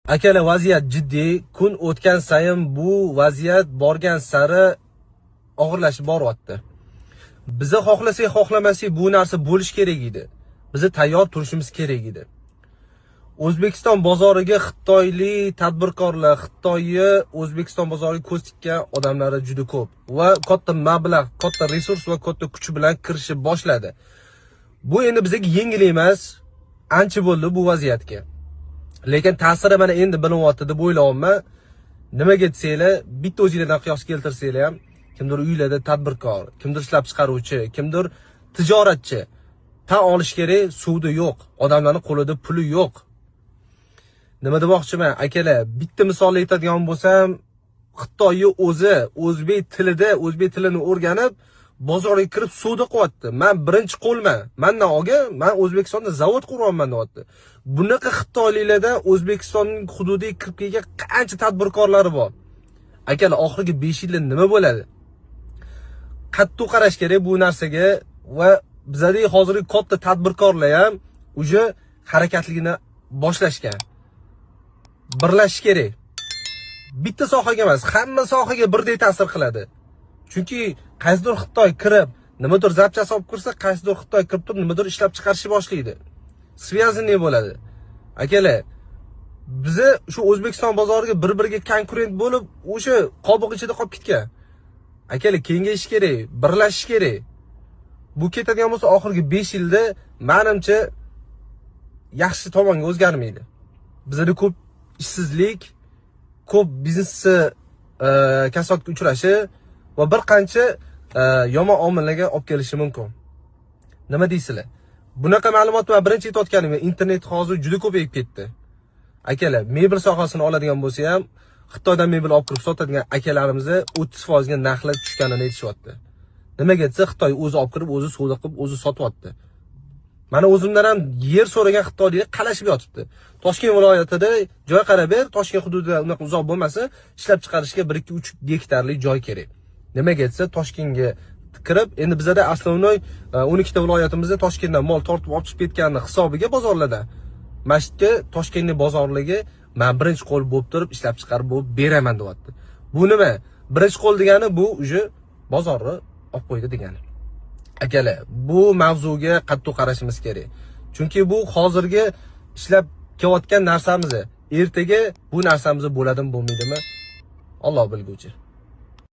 Akalar, vaziyat jiddiy. Kun o'tgan sayin bu vaziyat borgan sari og'irlashib boryapti. Biza xohlasak, xohlamasak, bu narsa bo'lishi kerak edi. Biza tayyor turishimiz kerak edi. O'zbekiston bozoriga xitoylik tadbirkorlar, Xitoyni O'zbekiston bozoriga ko'z tikkan odamlari juda ko'p va katta mablag', katta resurs va katta kuch bilan kirishib boshladi. Bu endi bizga yengil emas, ancha bo'ldi bu vaziyatga. Lekin ta'siri mana endi bilinyapti deb o'ylayapman. Nimaga desanglar, bitta o'zinglardan qiyos keltirsanglar ham, kimdir uylarda tadbirkor, kimdir ishlab chiqaruvchi, kimdir tijoratchi. Tan olish kerak, suvda yo'q, odamlarning qo'lida puli yo'q. Nima demoqchiman, akalar, bitta misol aytadigan bo'lsam, Xitoyni o'zi o'zbek tilida, o'zbek tilini o'rganib, bozorga kirib savdo qilyapti. "Men birinchi qo'lman. Mendan olgin, men O'zbekistonda zavod quryapman", deyapti. Bunaqa xitoyliklardan O'zbekistonning hududiga kirib kelgan qancha tadbirkorlari bor. Akalar, oxirgi 5 yilda nima bo'ladi? Qattiq qarash kerak bu narsaga va bizadagi hozirgi katta tadbirkorlar ham уже harakatligini boshlashgan. Birlashish kerak. Bitta sohaga emas, hamma sohaga birdek ta'sir qiladi. Chunki qaysidir Xitoy kirib, nimadir запчасть olib kirsa, qaysidir Xitoy kirib turib, nimadir ishlab chiqarishni boshlaydi. Связанный bo'ladi. Akalar, biza shu O'zbekiston bozoriga bir-biriga konkurent bo'lib, o'sha qobiq ichida qolib ketgan. Akalar, kengayish kerak, birlashish kerak. Bu ketadigan bo'lsa, oxirgi 5 yilda menimcha yaxshi tomonga o'zgarmaydi. Bizada ko'p ishsizlik, ko'p biznesni kasodga uchrashi va bir qancha yomon omillarga olib kelishi mumkin. Nima deysizlar? Bunaqa ma'lumotni man birinchi aytayotganim, internet hozir juda ko'payib ketdi. Akalar, mebel sohasini oladigan bo'lsa ham, Xitoydan mebel olib kirib sotadigan akalarimizni 30% ga narxlar tushganini aytishyapti. Nimaga desa, Xitoy o'zi olib kirib, o'zi savdo qilib, o'zi sotyapti. Mana o'zimdan ham yer so'ragan xitoyliklar qalashib yotibdi. Toshkent viloyatida joy qarab ber, Toshkent hududida unaqa uzoq bo'lmasa, ishlab chiqarishga 1 2 3 gektarlik joy kerak. Nimaga desa, Toshkentga kirib, endi bizada основной 12 ta viloyatimizda Toshkentdan mol tortib olib chiqib ketganini hisobiga bozorlarda mana shu yerga Toshkentning bozorligi "Men birinchi qo'l bo'lib turib ishlab chiqarib bo'lib beraman", deyapti. Bu nima? Birinchi qo'l degani bu уже bozorni olib qo'ydi degani. Akalar, bu mavzuga qattiq qarashimiz kerak. Chunki bu hozirgi ishlab kelayotgan narsamiz. Ertaga bu narsamiz bo'ladimi, bo'lmaydimi? Alloh bilguvchi.